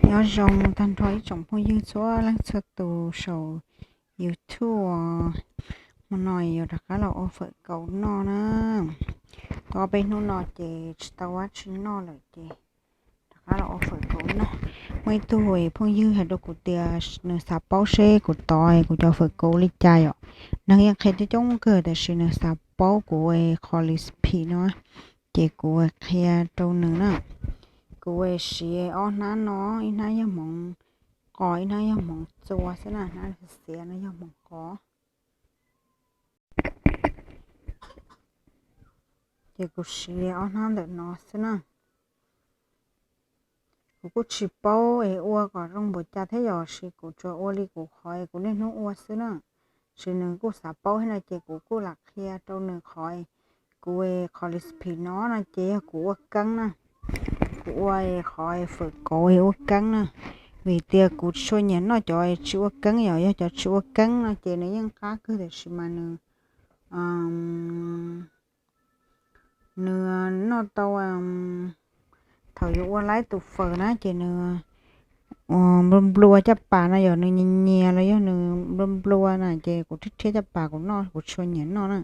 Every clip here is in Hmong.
Nyob zoo tag nrho ib tsoom phooj ywg txhua leej txhua tus saum YouTube. Hmo no yuav rov qab los ua fawm kaus noj na. Tau ob peb hnub no ces tsis tau dab tsi noj lawm ces rov qab los ua fawm kaus noj. Muaj ib tug phooj ywg hais rau kuv tias nws xav paub seb kuv tov kuv cov fawm kaus li cas yom. Nws yeej qhia coob coob kawg tiam sis nws xav paub kuv qhov recipe no, ces kuv qhia rau nws na. Kuv siv ob hnab no, ib hnab yog hmoov qos, ib hnab yog hmoov txua xwb na, hnab xiav no yog hmoov qos. Ces kuv siv ob hnab ntawm no xwb na. Kuv kuj tsis paub es ua kom zoo npaum cas thiab yom, sis kuv tsuas ua li kuv qhov es kuv niaj hnub ua xwb na. Sis nws kuj xav paub thiab no ces kuv kuj lam qhia rau nws qhov, kuv qhov recipe no no ces yog kuv ua keeb na. Kuv ua qhov fawm kaus ua keeb na. Vim tias kuv tsis tshua nyiam noj cov tsis ua keeb yom, yog cov tsis ua keeb no ces nws yeej qab kawg tiam sis mas nws nws noj tau, thaum yuav ua laib tus fawm na ces nws nplua nplua caj pas no yom, nws nyias nyias los yog nws nplua nplua na ces kuv thiaj rhiab caj pas kuv noj, kuv tsis tshua nyiam noj na.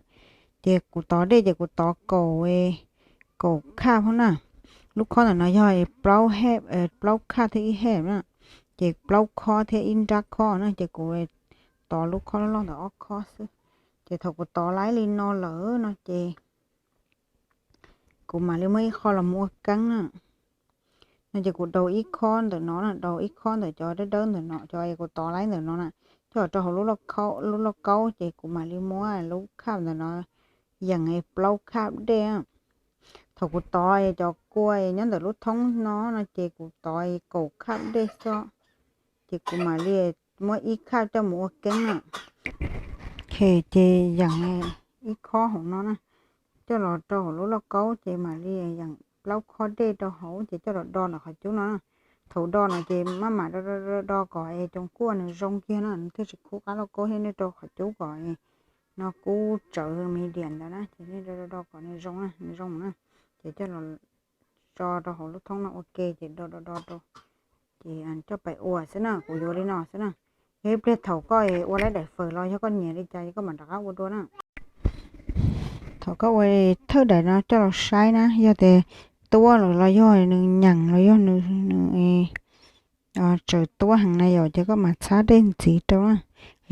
Ces kuv tov dej ces kuv tov kaum, kaum khaj phab na. Lub khob ntawm no yog plaub khaj thiab ib hej na, ces plaub khob thiab ib nrab khob na ces kuv tov lub khob loj loj ntawm ob khob xwb. Ces thaum kuv tov laib li no lawm no ces kuv mam li muab ib qho los mus ua keeb na. No ces kuv daus ib khob ntawm no na, daus ib khob ntawm cov dawb dawb ntawm no, cov es kuv tov laib ntawm no na, coj los rau hauv lub lauj kaub ces kuv mam li muab lub khaj ntawm no yeem plaub khaj dej. Thaum kuv tov cov kua nyob ntawm lub thoob no no ces kuv tov kaum khaj dej xwb, ces kuv mam li muab ib khaj coj mus ua keeb na. Ces yeem ib khob hauv no na, coj los rau hauv lub lauj kaub ces mam li yeem plaub khob dej rau hauv ces coj los do ntawm qhov cub no na. Thaum do no ces maj mam do do do kom es cov kua nws zoo kiag na, nws thiaj tsis khub qab lauj kaub thiab nej rau qhov cub kom no kub tsawv medium ntawd na, ces nej do do do kom nws zoo na, nws zoo na, ces coj los tso rau hauv lub thoob no ua ke ces do do do rau, ces coj pais ua xwb na, kuv yuav li no xwb na. Yog ib pliag thaum koj ua laib daim fawm los yog koj nyiam li cas koj mam rov qab ua dua na. Thaum koj ua thawj daim no coj los saib na, yog tias tuab lawm los yog nws nyeem los yog nws tsaws tuab heev na yom, ces koj mam txhab dej ntxiv rau na.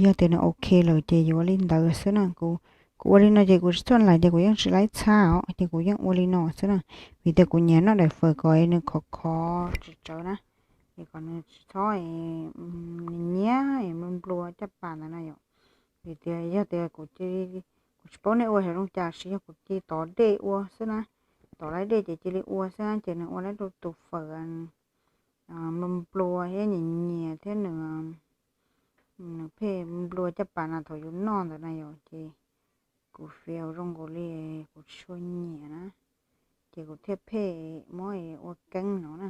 Yog tias nws ok lawm ces yuav li ntawd xwb na. Kuv ua li no ces kuv tsis txhawj lais ces kuv yeej tsis laib txhab os, ces kuv yeej ua li no xwb na. Vim tias kuv nyiam noj daim fawm kom nws khov khov tsis tsawv na, es kom nws tsis txhob nyias nplua caj pas ntawd na yom. Vim tias yog tias kuv, kuv tsis paub nej ua zoo cas, sis yog kuv cia tov dej ua xwb na, tov laib dej ces cia li ua xwb na, ces nws ua laib rau tus fawm nplua nplua thiab nyias nyias thiab nws, nws pheej nplua caj pas na thaum yus noj ntawd na yom, ces kuv fiav zoo nkaus li kuv tsis tshua nyiam na, ces kuv thiaj pheej muab ua keeb no na,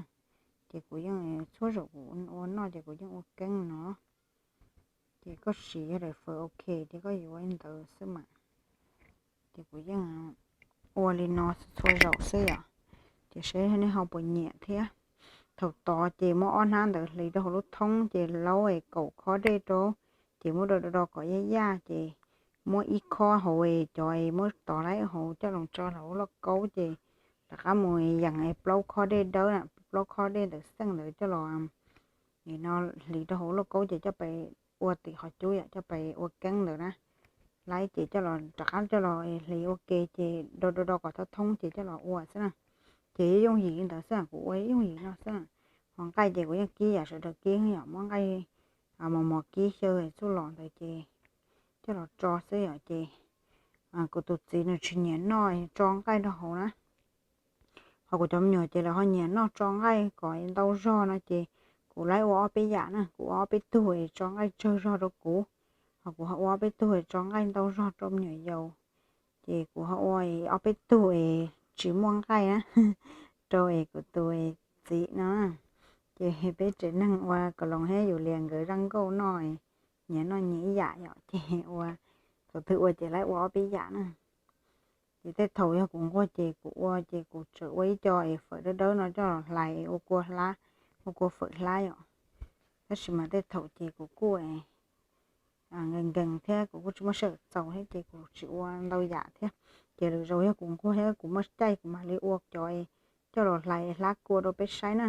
ces kuv yeej txhua zaus kuv ua noj ces kuv yeej ua keeb no. Ces koj siv yog daim fawm ok ces koj yuav li ntawd xwb mas. Ces kuv yeej ua li no txhua zaus xwb yom. Ces seb nej ho puas nyiam thiab. Thaum tod ces muab ob hnab ntawd hliv rau hauv lub thoob ces laub es kaum khob dej rau, ces muab do do do kom yaj yaj ces muab ib khob hauv es cov es muab tov laib hauv coj los tso hauv lub lauj kaub ces rov qab mus yeem plaub khob dej dawb, plaub khob dej ntawm xeej ntawd coj los no hliv rau hauv lub lauj kaub ces coj pais ua tim qhov cub yom, coj pais ua keeb ntawd na. Laib ces coj los rov qab coj los hliv ua ke ces do do do kom thoob thoob ces coj los ua xwb na. Ces yooj yim li ntawd xwb, kuv ua yooj yim no xwb. Ho nqaij ces kuv yeej kib yam sawv daws kib yom, muab nqaij mos mos kib xyaw txuj lom ntawd ces coj los tso xwb yom. Ces kuv tus txiv nws tsis nyiam noj tso nqaij rau hauv na. Ho kuv cov me nyuam ces lawv ho nyiam noj tso nqaij kom ntau zog no ces kuv laib ua ob peb yam na, kuv ua ob peb tug es tso nqaij tsawg zog rau kuv, ho kuv ho ua ob peb tug es tso nqaij ntau zog rau me nyuam yaus. Ces kuv ho ua ob peb tug es tsis muaj nqaij na, rau es kuv tus txiv no. Ces peb tsev neeg ua kom loo thiab yus lias nkawd zaj nkauj noj, nyias noj nyias ib yam yom, ces ua, thaum twg ua ces laib ua ob peb yam na. Ces tej thaum yog kuv nquag ces kuv ua ces kuv tseem ua ib co es fawm dawb dawb no coj los hlais ua kua hlab, ua kua fawm hlab yom. Tab sis mas tej thaum ces kuv kuj nkees nkees thiab kuv kuj tsis muaj sij hawm txaus thiab ces kuv tsis ua ntau yam thiab. Ces lwm zaus yog kuv nquag thiab kuv muaj caij kuv mam li ua cov coj los hlais hlab kua rau peb saib na.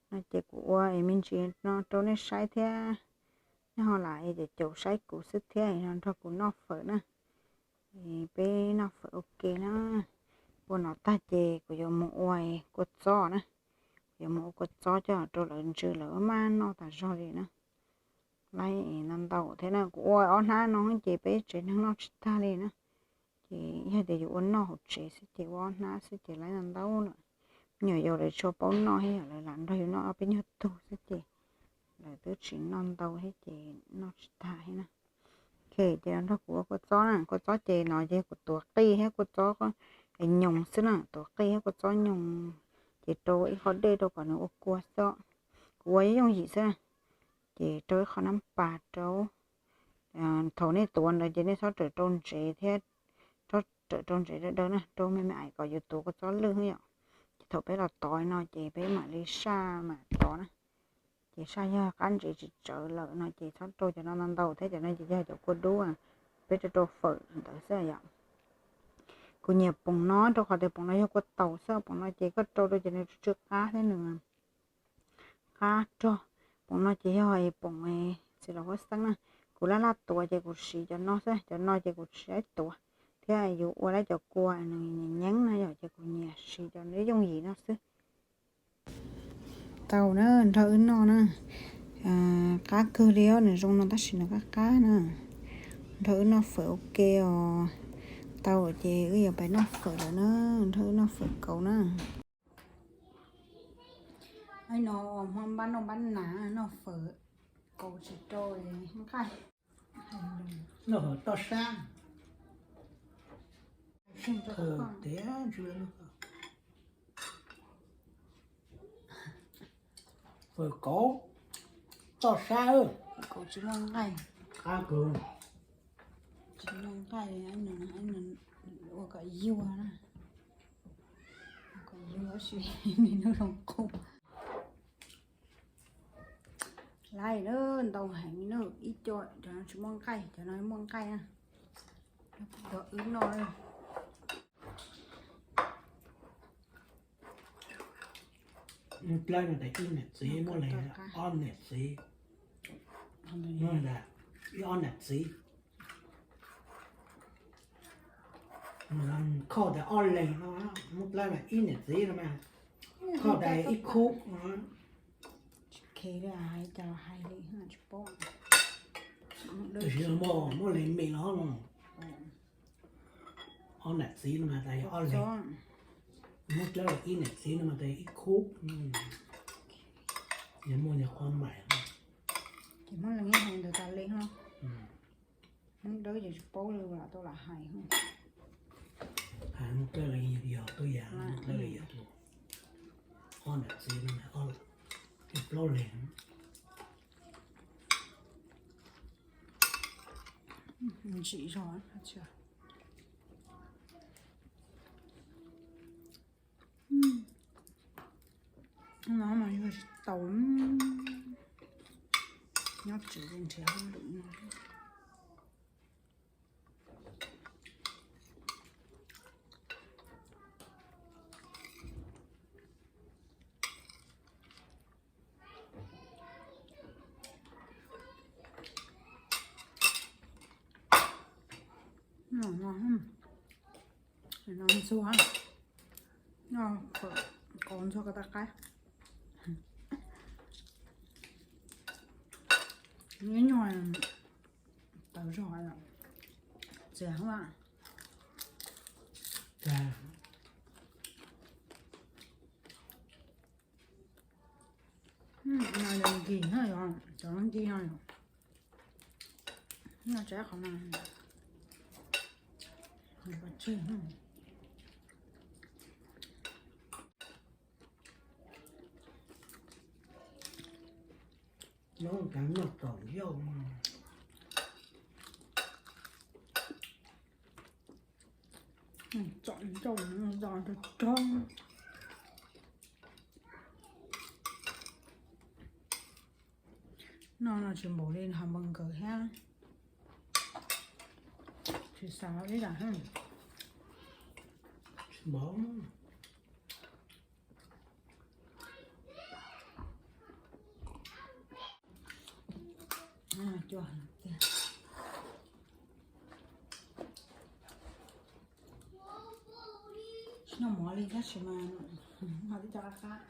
No ces kuv ua es me ntsis no rau nej saib thiab, nej ho lam es caum caum saib kuv xwb thiab no nrog kuv noj fawm na. Peb noj fawm ua ke na. Ua no tag ces kuv yuav mus ua kua txob na. Kuv yuav mus ua kua txob coj rau lawv ntsws lawv maj noj tas zog li na. Lawv ntau ntau thiab na, kuv ua ob hnab no ces peb tsev neeg noj tsis tag li na. Ces yog tias yus ua noj hauv tsev xwb ces ua ob hnab xwb ces lawv ntau ntau lawm. Me nyuam yaus lawv tsis paub noj thiab yom, lawv lam nrog yus noj ob peb nyuag tug xwb ces lawv twb tsis noj ntau thiab ces noj tsis tag thiab na. Ok, ces nrog kuv ua kua txob na, kua txob ces no ces kuv tuav qij thiab kua txob nyoos xwb na, tuav qij thiab kua txob nyoos ces rau ib qho dej rau kom nws ua kua xwb. Kuv ua yooj yim xwb na. Ces rau ib qho nab pas rau, thaum nej tuav ntawd ces nej txhob rawm rau ntsev thiab, txhob rawm rau ntsev dawb dawb na, rau me me ais kom yus tuav kua txob lwj yom. Ces thaum peb los tov no ces peb mam li saj mam tov na. Ces saj yog qab ntsev tsis tsawv lawm no ces txhob rau cov no ntau ntau thiab, cov no ces yog cov kua dub peb rau rau fawm ntawd xwb yom. Kuv nyiam poom no rau qhov tias poom no yog kua taus xwb, poom no ces koj rau rau ces nws tsw tsw qab thiab nws qab rog. Poom no ces yog poom txiv laus huab xeeb na. Kuv laj laj tuav ces kuv siv cov no xwb, cov no ces kuv tsis tuav thiab. Yus ua lawm cov kua nws nyeeb na yom, ces kuv nyiam siv cov yooj yim no xwb. Tau na, nrog wb noj na. Qab kawg li os, nws zoo no tab sis nws qab qab na. Nrog wb noj fawm ua ke os. Tau ces wb yuav pais noj fawm lawm na, nrog wb noj fawm kauv na. Aib no Hmoob npab noj npab nas, noj fawm kauv tsis rau nqaij. Noj fawm toj sab. Tiav, fawm kauv toj sab, kauv tsis muaj nqaij. Qab kawg. Tsis muaj nqaij, ua kom yuag na. Ua kom yuag tab sis nws zoo qub. Laiv na, ntau heev na, ib co cov no tsis muaj nqaij, cov no muaj nqaij na. Cov wb noj. Muaj dlawb no tas ib niam txiv, muaj leeg ob niam txiv, ib ob niam txiv. Khauj tas ob leeg no, muaj dlawb tas ib niam txiv no mas khauj tas ib khub. Tsis kheev li, hais cas hais li tsis paub. Tab sis muaj, muaj leeg me los ob niam txiv no mas tas ob leeg. Muaj dlawb tas ib niam txiv no mas tas ib khub. Yog muaj nyuag qhov maim. Ces muab leej hais ntawd tas li ho. Muab dawb ces tsis paub li, lam tau lam hais. Hais muab dawb los yog tuaj yam, muab dawb los yog tuaj. Ob niam txiv no, plaub leeg. Ntsim zog. No mas yog tsis tau, nyob tsev nrhiav hauj lwm no. No ntxuag, no kauv ntxuag ko taw qaib. Ib nyuag tawv zog txias. No yog nkig na, cov nkig no yog, no tsav qhov no, pov tseg. Noj kav noj txaus yauj. Txaus yauj, do rog rog. No no tsis npaum li hais npaum nkawd thiab. Tsis xav ib yam. Tsis npaum. Cua tiag. Tsis noj mov li tab sis mas ho tib co qab qab.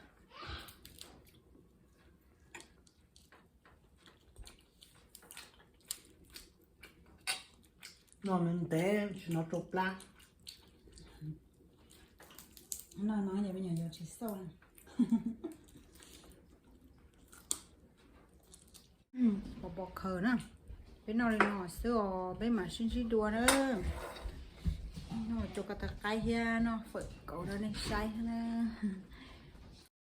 No ntev tsis hnov rau plab. No no yog me nyuam yaus tsis xauj. Pos pos khaws na. Peb noj li no xwb os, peb mam sib ntsib dua na. Noj cua ko taw qaib thiab noj fawm kauv rau nej saib na.